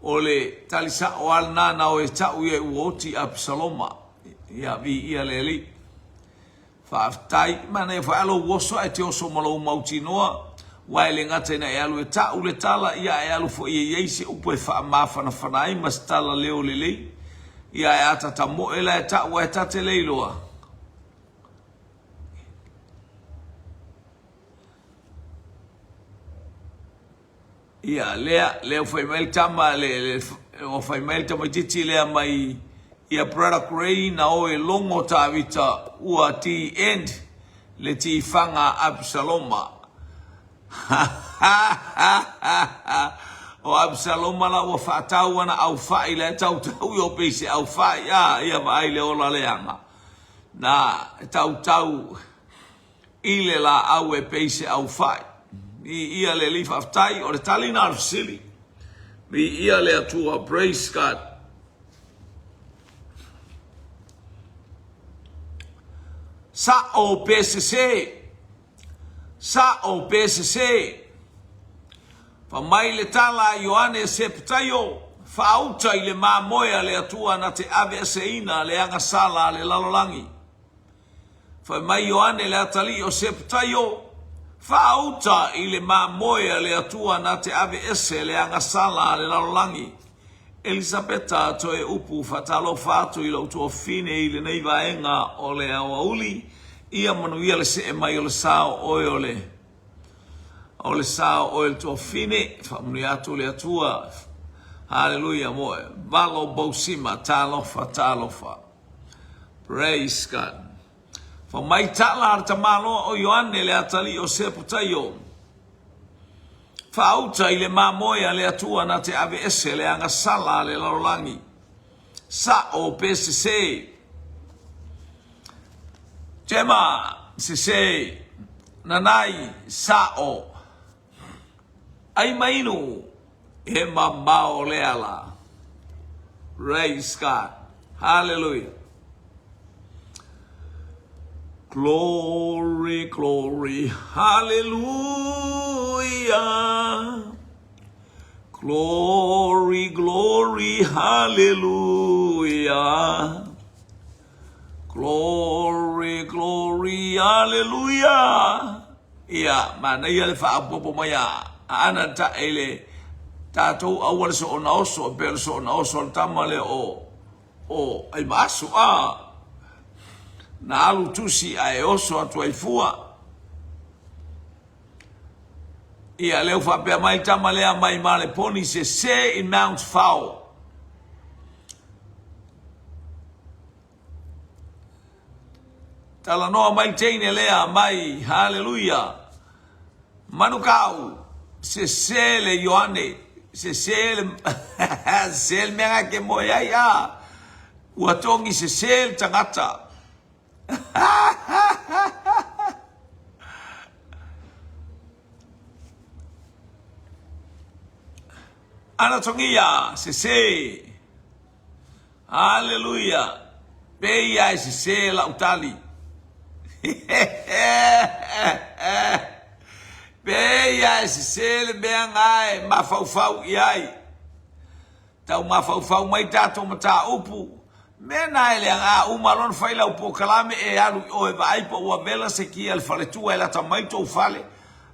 O le tali sa'o a lena na o e ta'u ia ua oti Apisaloma. Ia viia le Alii. Faafetai. Manaia foi a lou oso ae te oso ma lou mautinoa, aua e le gata ina e alu e ta'u le tala, ia ae alu foi e i ai se upu e faamafanafana ai ma se tala leo lelei. Ia ae a ta tamoe la e ta'u ae ta te le iloa. Ia, lea, lea ua fai mai le tama, le, le, ua fai mai le tamaitiiti lea mai ia Brother Gray, na o e logo Tavita ua the end le tifaga a Apisaloma. O Apisaloma la ua faatau ana aufai la e tautau i o pei se aufai a ia vaai le ola leaga na e tautau i le laau e pei se aufai. Viia le Alii faafetai o le tali na o le fesili. Viia le Atua praise God. Sa'o pe sesē Sa'o pe sesē. Fa mai le tala a Ioane Seputaio, Faauta i le mamoe a le Atua na te aveeseina le agasala a le lalolagi. Fai mai Ioane le atalii o Seputaio, Faauta i le mamoe a le Atua na te aveese le agasala a le lalolagi. Elisapeta, toe upu faatalofa atu i lou tuafafine i lenei vaega o le aoauli, ia manuia le see mai o le sa o oe o le o le sa o oe le tuafafine, faamanuia atu le Atua. Haleluia moe. Valo Bosima, talofa, talofa. Praise God. Fa mai tala a le tamaloa o Ioane le atalii o Seputaio. Faauta i le mamoe a le Atua na te aveese le agasala a le lalolagi. Sa'o pe sesē. Tema, sesē. Nanai, sa'o. Ai ma inu, he mamao le ala. Praise God. Hallelujah. Glory, glory, hallelujah. Glory, glory, hallelujah. Glory, glory, hallelujah. Ia, manaia le faaopoopo mai a Aana tae i le tatou aua le soona oso, e pei o le soona oso a le tama lea o o Aimaaso, a na alu tusi ae oso atu ai fua. Ia, lea ua faapea mai le tama lea mai Maleponi, sese i Mount Fao. Talanoa mai teine lea mai, haleluia. Manukau, sese le Ioane, sese le, sese le mea nga ke moe ai, a. Ua togi sese le tagata. Anatongia, sese. Haleluia! Pei a e sesē lau tali. Pei a e sesē le mea nga e mafaufau i ai. Tau mafaufau mai tatou mataupu. Mea na e leaga a uma loa ona fai lau polokalame e alu i o e vaai po ua vela se kia a le faletua e lata mai tou fale.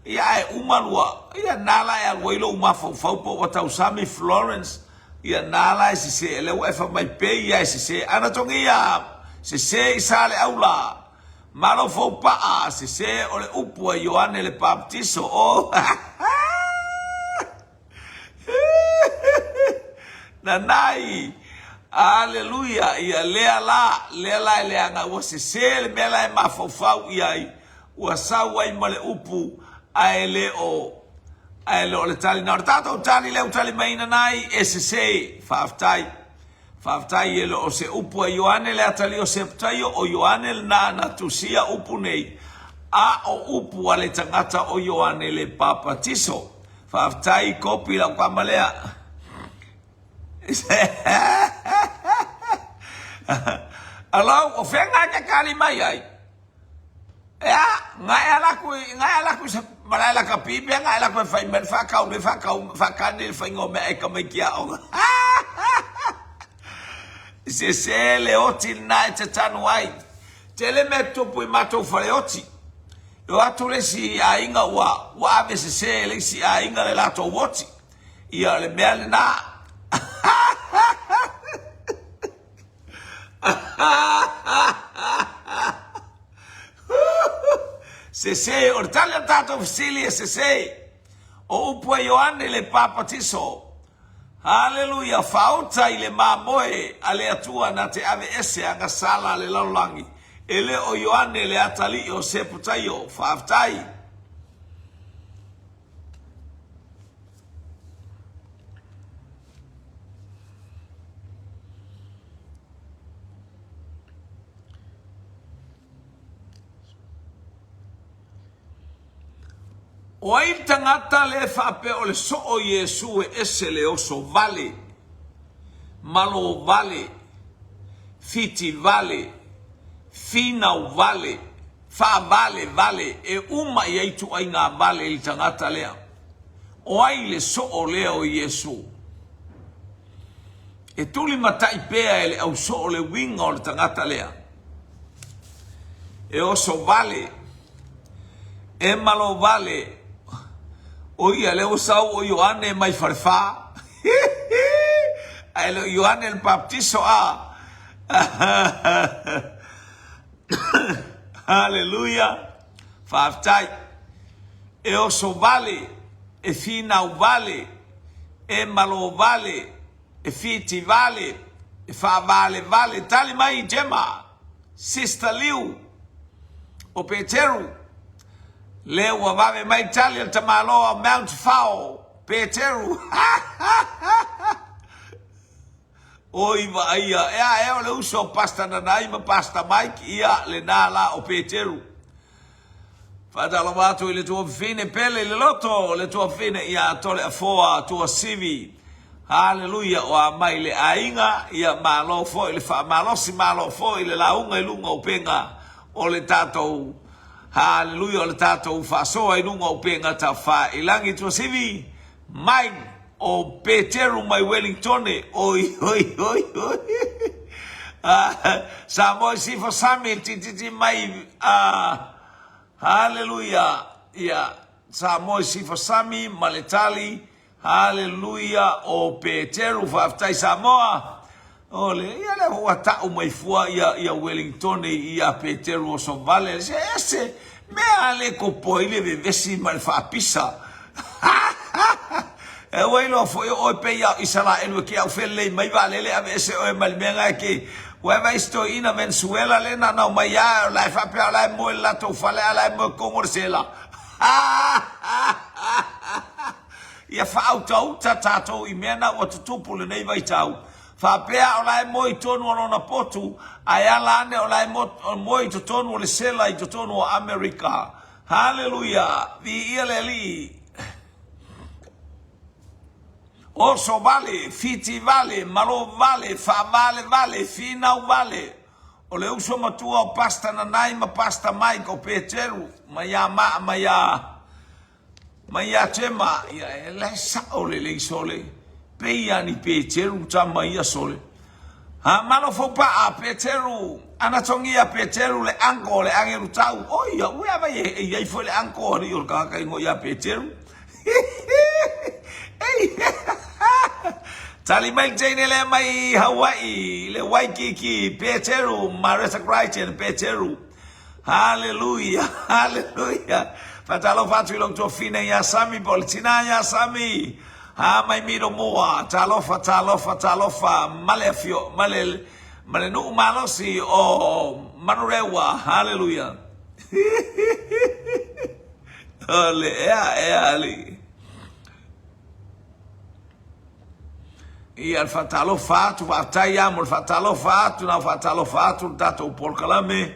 Ia ae uma lua, ia na la e alu ai lou mafaufau po ua tausami Florence Ia na la e sese, lea ua e fai mai pei ia e sese. Ana togia, sese i Saleaula. Malo fou paa, sese o le upu a Ioane le Paptiso. Oh! Nanai! Aleluia! Ia lea la, lea la e leaga, ua sese le mea la e mafaufau i ai, ua sau ai ma le upu, ae le o Ae le o le tali na o le tatou tali lea ua tali mai nanai e sese. Faafetai. Faafetai e le o se upu a Ioane le atalii o Seputaio, o Ioane lena na tusia upu nei, a o upu a le tagata o Ioane le Papatiso. Faafetai kopi lau kama lea. Alau, o fea nga e te kali mai ai? Ea, nga e ala aku i, nga e ala aku i sa malae lakapi pea nga e ala aku e fai mai le whakau, le whakau, whakane le whainga o mea e tamaiti aoga. Sese le oti lena e te tanu ai. Tele mea tupu i matou fale oti. E o atu le isi aiga ua, ua ave sese e le isi aiga le latou oti. Ia o le mea lena. Sese, o le tali o le tatou fesili e sese. O upu a Ioane le Papatiso. Haleluia, faauta i le mamoe a le Atua na te aveese agasala a le lalolagi. E le o Ioane le atalii o Seputaio. Faafetai. O ai le tagata lea e faapea o le soo Iesu e ese le oso vale, malo vale, fiti vale, finau vale, faavale vale, e uma i ai ituaiga vale i le tagata lea? O ai le soo lea o Iesu? E tulimatai pea e le ausoo le uiga o le tagata lea. E oso vale, e malo vale, o ia lea ua sau o Ioane mai Falefa. Ae le o Ioane le Baptiso a. Haleluia. Faafetai. E oso vale, e finau vale, e malo vale, e fiti vale, e faavalevale. Tali mai Gemma, Sister Liu, o Peteru, lea ua vave mai tali a le tamaloa o Mount Fao, Peteru. Oi vaaia, e a ea o le uso o Pastor Nanai ma Pastor Mike, ia lena la o Peteru. Faatalofa atu i le tuafafine pele i le loto, le tuafafine ia Toleafoa Tuasivi. Haleluia, o a mai le aiga, ia malo foi le faamalosi, malo foi le lauga i luga o upega o le tatou, haleluia, o le tatou faasoa i luga o upega tafailangi. Tuasivi, Mike, o Peteru mai Wellingtone, oi, oi, oi, oi. Samoa i Sifo Sami, tititi mai, haleluia, ia, Samoa i Sifo Sami ma le tali, haleluia, o Peteru, faafetai Samoa. O le, ia lea ua tau mai fua ia, ia Wellingtone ia Peteru o Sovale, se ese, mea le kopoa i le vevesi ma le faapisa. E ua iloa foi o oe pei a o Isaraelu e ke au felelei mai vaalele aveese oe mai le mea na e ke ua e vaai si toeaina Venezuela lea na nao mai a o la e faapea o la e moe i le latou fale a la e moe totonu o le sela. Ia faautauta tatou i mea na ua tutupu lenei vaitau. Faapea o la e moe i totonu o lona potu, ae ala ane o la e moe i totonu o le sela i totonu o Amerika. Haleluia! Viia le Alii! Oso vale, fiti vale, malo vale, faavale vale, finau vale. O le uso matua o Pastor Nanai ma Pastor Mike o Peteru, mai ia maa mai ia Mai ia Tema, ia e la sao lelei sole, pei a ni Peteru tama ia sole. Ha malo fou pa a Peteru, ana tongia Peteru le anko le angelu tau, o ia ue a vai e iai foi le anko ali o le kaka ingo ia Peteru. Ei, Tali mai teine le mai Hawaii, le Waikiki, Peteru, Marissa Crichton, Peteru. Haleluia, haleluia. Faatalofa atu i lou tuafine ia Sami po o le tinā ia Sami. Ha mai miro mua. Talofa, talofa, talofa. Ma le afio, ma le, ma le nuu malosi o Manurewa. Haleluia. O le ea, ea alii. Ia le faatalofa atu, faafetai lava mo le faatalofa atu, na faatalofa atu le tatou polokalame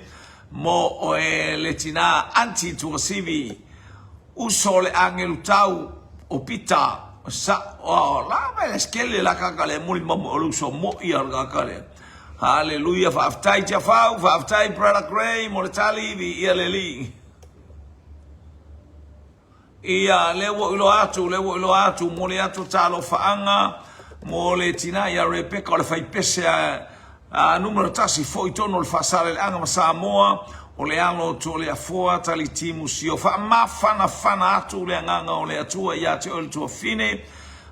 mo oe le tina Aunty Tuasivi, uso o le agelu tau o Pita, sa, o, la mai le skele la kaka le muli mamu o le uso mo ia le kaka le. Hallelujah, faafetai Tiafau, faafetai Brother Gray mo le tali, vi ia le li. Ia, lea ua ou iloa atu, lea ua ou iloa atu, momoli atu talofaaga mo le tina ia Rebecca o le faipese a, a numera tasi foi tonu o le Faasaleleaga ma Samoa, o le alo o Toleafoa Talitimu Sio. Faamafanafana atu le agaga o le Atua ia te oe le tuafine.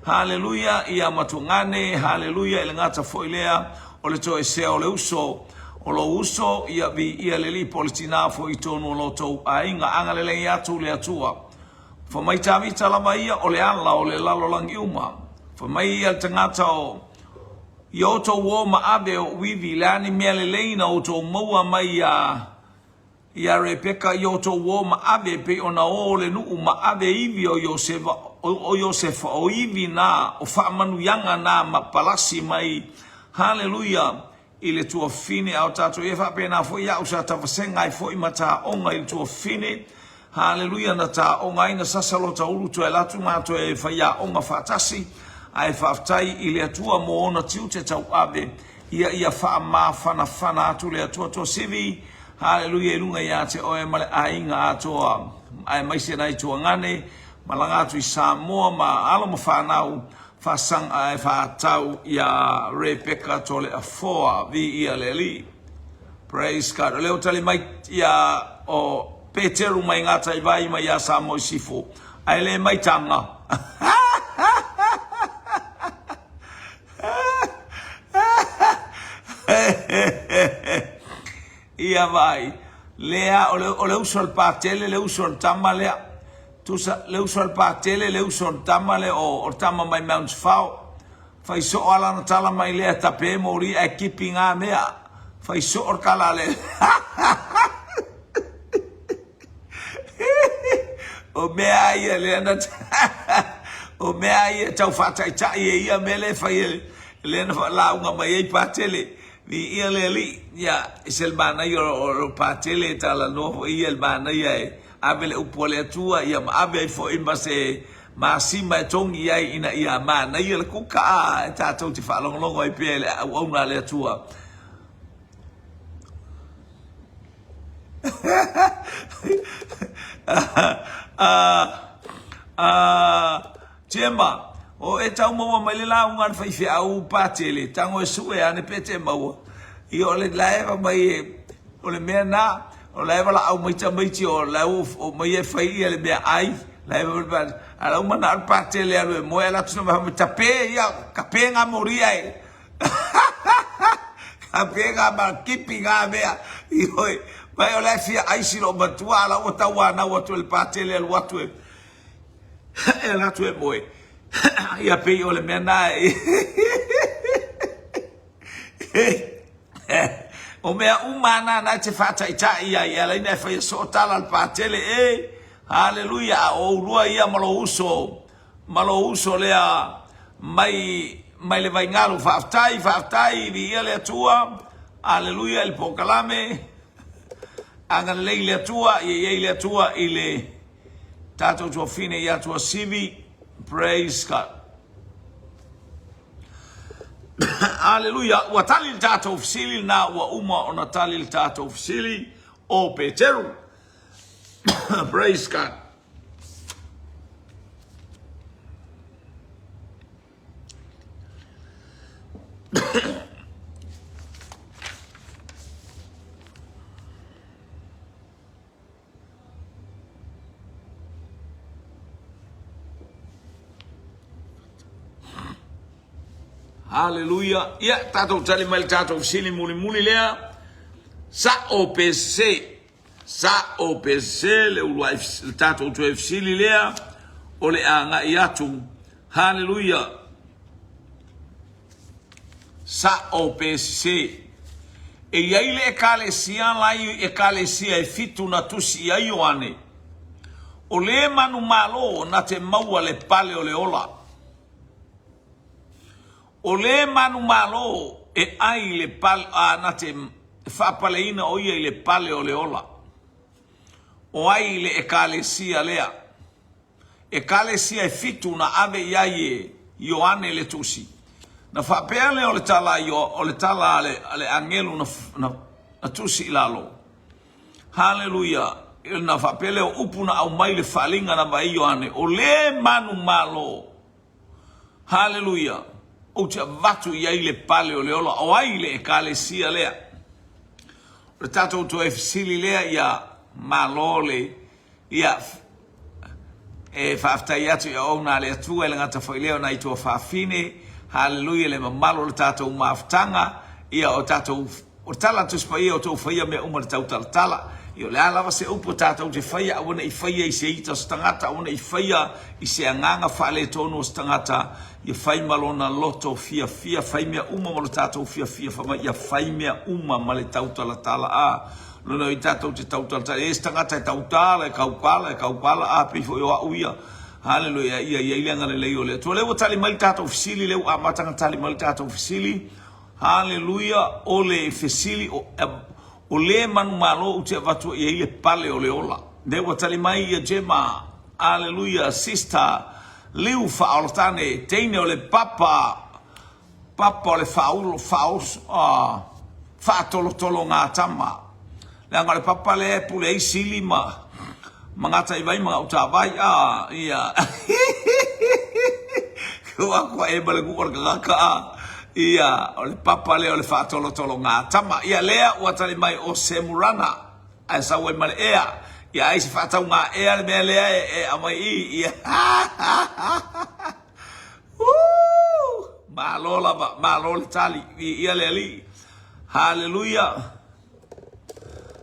Haleluia, ia Matuagane, haleluia, i le gata foi lea o le toesea o le uso o lou uso, ia viia le Alii po o le tina foi i totonu o lo outou aiga. Agalelei atu le Atua. Fai mai Tavita lava ia o le ala o le lalolagi uma. Fai mai ia le tagata o ia outou o ma ave o ivi, le a ni mea lelei na outou maua mai ia ia Rebeka i outou o ma ave pei ona o le nuu ma ave ivi o Iosefa o Iosefa o ivi na o faamanuiaga na ma palasi mai Haleluia i le tuafine a o tatou ia faapena foi au sa tafasega ai foi ma taoga i le tuafine. Haleluia na taoga ai na sasa lota ulu toe alu atu ma toe faiaoga faatasi ae faafetai i le Atua mo ona tiute tauave ia ia faamafanafana atu le Atua Tuasivi Haleluia i luga ia te oe ma le aiga atoa aemaise nai tuagane malaga atu i Samoa ma alo ma fanau faasaga ae faatau ia Rebecca Toleafoa viia le Alii. Praise God. O lea ua tali mai ia o Peteru mai Gataivai mai ia Samoa i Sifo. Ae le mai taga. Ia vai. Lea, o le, o le uso a le Patele, le uso a le tama lea. Tusa, le uso a le Patele, le uso a le tama lea, o, o le tama mai Mount Fao. Fai soo a lana tala mai lea tape moli ae kipi ngā mea. Fai soo le tala le. O mea ia lea na o mea ia tau faataitai e ia mea lea e fai e lea na faalauga mai ai Patele. Viia le Alii. Ia, e se le manaia o o Patele e talanoa foi ia i le manaia e ave le upu a le Atua ia ma ave ai foi ma se masima e togi i ai ina ia manaia le kuka a e tatou te faalogologo ai pea i le auauna a le Atua. Gemma, o e tau maua mai le lauga a le faifeau Patele, tago e sue ane pe te maua. Ia o le laeva mai e, o le mea na, o la e valaau mai tamaiti o la e ua omai e fai ia le mea ai, la e a la ua manao le Patele e alu e moe, alu atu na mai tape ia, tape ngā mori ai. Tape ngā ma kipi ngā mea. Ioi, mai o la e fia ai si loo matua, a la ua tauanau atu e le Patele alu atu e e alu atu e moe. Ia pei o le mea na e O mea uma na na te whaataitai ai, e ala ina e whaia soo tala le pātele, e, haleluia, a o ulua ia ma lo uso, ma lo uso lea mai, mai le vaingalu, faafetai, faafetai, viia le Atua, haleluia i le polokalame, agalelei le Atua, ia i ai le Atua i le tatou tuafine ia Tuasivi, praise God. Aleluia! Ua tali le tatou fesili lena, ua uma ona tali le tatou fesili o Peteru. Praise God. Haleluia. Ia, tatou tali mai le tatou fesili mulimuli lea. Sa'o pe sese? Sa'o pe sese le uluai le tatou toe fesili lea o le agai atu. Haleluia. Sa'o pe sese? E i ai le Ekalesia la i Ekalesia e fitu na tusi i ai Ioane, o le manumalo na te maua le pale o le ola. O le manumalo e ai le pale, a na te faapaleina o ia i le pale o le ola. O ai le Ekalesia lea? Ekalesia e fitu na ave i ai e Ioane le Tusi. Na faapea lea o le tala a o le tala a le, a le agelu na, na, na tusi i lalo. Haleluia! Na faapea lea o upu na aumai le faaaliga na vaai Ioane, o le manumalo. Haleluia! Ou te avatu i ai le pale o le ola. O ai le Ekalesia lea? O le tatou toe fesili lea ia malo le Ia, e faafetai atu i auauna a le Atua e le gata foi lea o nai tuafafine, haleluia le mamalu o le tatou mafutaga, ia o tatou, o le tala a le Tusi Paia o tou faia mea uma i le tautalatala. Ia o le a lava se upu tatou te faia, aua ne i faia i se ita o se tagata, aua ne i faia i se agaga faaletonu o se tagata, ia fai ma lona loto fiafia, fai mea uma ma lo tatou fiafia, fai mai ia fai mea uma ma le tautalatala. A. Lona i tatou te tautalatala, e i ai se tagata e tautala, e kaukala, e kaukala, a pei foi o au ia. Haleluia, ia i ai le agalelei o le Atua. Lea ua tali mai le tatou fesili, lea ua amata ona tali mai le tatou fesili. Haleluia, o le fesili, o, o le manumalo ou te avatu i ai le pale o le ola. Lea ua tali mai ia Gemma, Aleluia, Sister Liu Faaolatane, teine o le papa, papa o le faaulo, faaoso, uh, faatolotologatama. Leaga o le papa lea e pule ai sili ma, ma gataivai ma gautavai, a, ia. Ua kua e ma le nuu o le tagata, a, ia, o le papa lea o le faatolotologatama. Ia lea ua tali mai o Semurana, ae sau ai ma le ea. Ia ai se faatauga ea le mea lea e, e aumai i, ia. Woo! Malo lava, malo le tali, viia le Alii. Haleluia.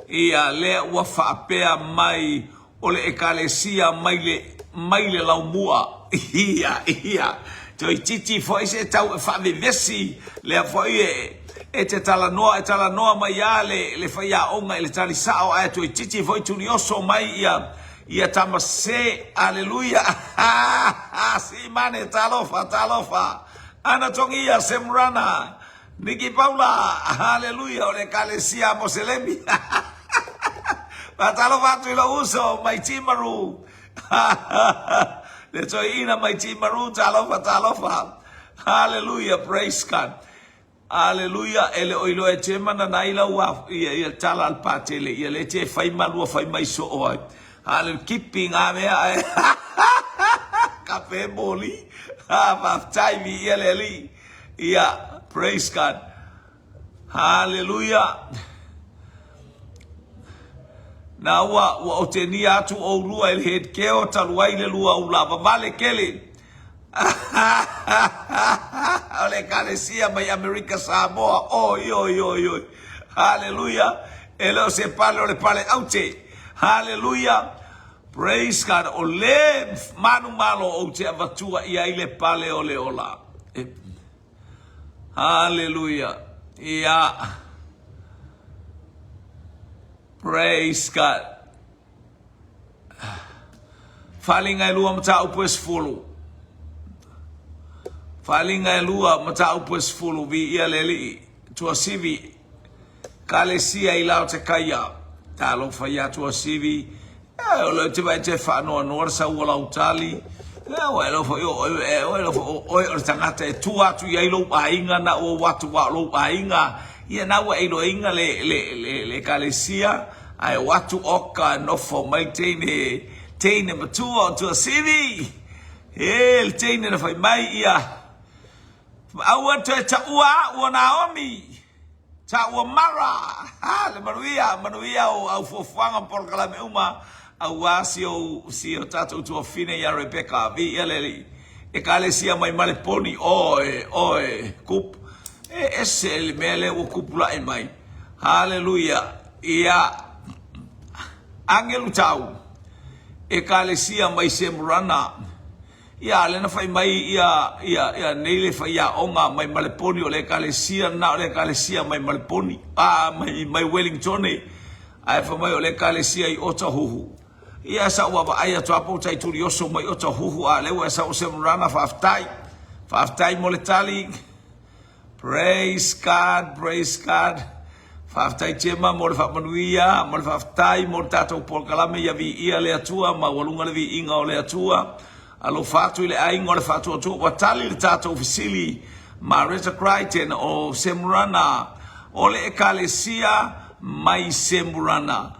Ia, lea ua faapea mai o le Ekalesia mai le, mai le laumua. Ia, ia, toeitiiti foi se tau e faavevesi, lea foi e, e te talanoa, e talanoa mai lava le, le faiaoga i le tali sao, ae toeitiiti foi tulioso mai ia, ia tama sese. Aleluia! Simane, talofa, talofa. Ana Togia, Semurana, Niki Paula, haleluia, o le Ekalesia Moselemi. Faatalofa atu i lou uso mai Timaru. Le toeaina mai Timaru, talofa, talofa. Haleluia, praise God. Haleluia, e le o iloa e Tema na nai lau ia, ia tala al patele, ia le te fai malua fai mai so o ai. Haleluia, kipi ngā mea ai. Ka pē moli. Ha, faafetai vi ia le Alii. Ia, praise God. Haleluia. Na ua, ua otenia atu oulua e le head keo talu ai le lua ula vavale kele. O le Ekalesia mai Amerika Samoa. Oi, oi, oi, oi. Haleluia. E le o se pale o le pale aute. Haleluia. Praise God. O le manumalo ou te avatua i ai le pale o le ola. Haleluia. Ia. Praise God. Faaaliga e lua mataupu e 10. Faaaliga e lua mataupu e 10. Viia le Alii. Tuasivi. Kalesia i Laotekaia. Talofa ia Tuasivi. E, o le te vai te whaanoanoa le sau o lau tali. E, ua e alofa i o oe, e, ua e alofa o oe o le tagata e tua atu i ai lou aiga na ua o atu a o lou aiga. Ia na ua e iloaina le, le, le, le ekalesia, ae o atu oka nofo mai teine, teine matua o Tuasivi. E, le teine na fai mai ia, aua toe taua au o Naomi. Taua Mara! Ha! Le manuia, manuia o au fuafuaga ma polokalame uma auā si ou, si o tatou tuafafine ia Rebecca. Viia le Alii. Ekalesia mai Maleponi, oe, oe, kup. E ese le mea lea ua kupula'i mai. Haleluia. Ia, Agelu Tau, Ekalesia mai Semurana. Ia, lea na fai mai ia, ia, ia nei le faiaoga mai Maleponi o le Ekalesia lena o le Ekalesia mai Maleponi, a, mai, mai Wellingtone, ae fai mai o le Ekalesia i Otahuhu. Ia, sa ou vaavaai atu lava po o tai tulioso mai Otahuhu, a o lea ua e sau o Semurana, faafetai. Faafetai mo le tali. Praise God, praise God. Faafetai Gemma mo le faamanuia, mo le faafetai mo le tatou polokalame ia viia le Atua, maualuga le viiga o le Atua. Alofa atu i le aiga o le faatuatua ua tali le tatou fesili. Mareta Crichton o Semurana, o le Ekalesia mai Semurana.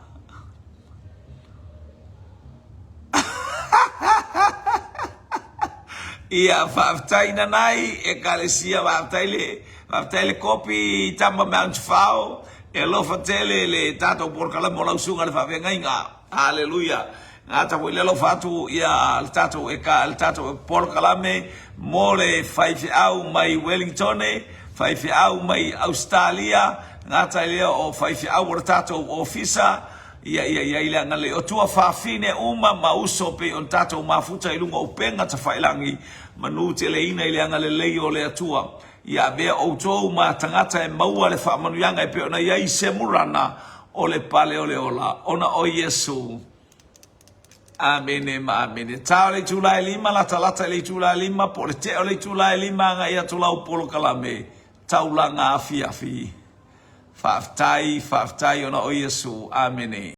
Ia, faafetai Nanai, Ekalesia, faafetai le, faafetai le kopi Tama Mount Fao, e alofa tele le tatou polokalame o lau susuga i le faafeagaiga. Haleluia. Gata foi le alofa atu ia le tatou eka, le tatou polokalame mo le faifeau mai Wellingtone, faifeau mai Ausetalia, gata i lea o faifeau o le tatou ofisa, Ia ia i ai le agalelei o tua fafine uma ma uso pei ona tatou mafuta i luga o upega tafailangi, manu teleina i le agalelei o le Atua. Ia avea outou ma tagata e maua le faamanuiaga e pei ona i ai Semurana o le pale o le ola, ona o Iesu. Amene ma amene. Ta o le itula e lima, latalata i le itula e lima, po o le tea o le itula e lima agai atu lau polokalame taulaga afiafi. Faafetai, faafetai ona o Iesu. Amene.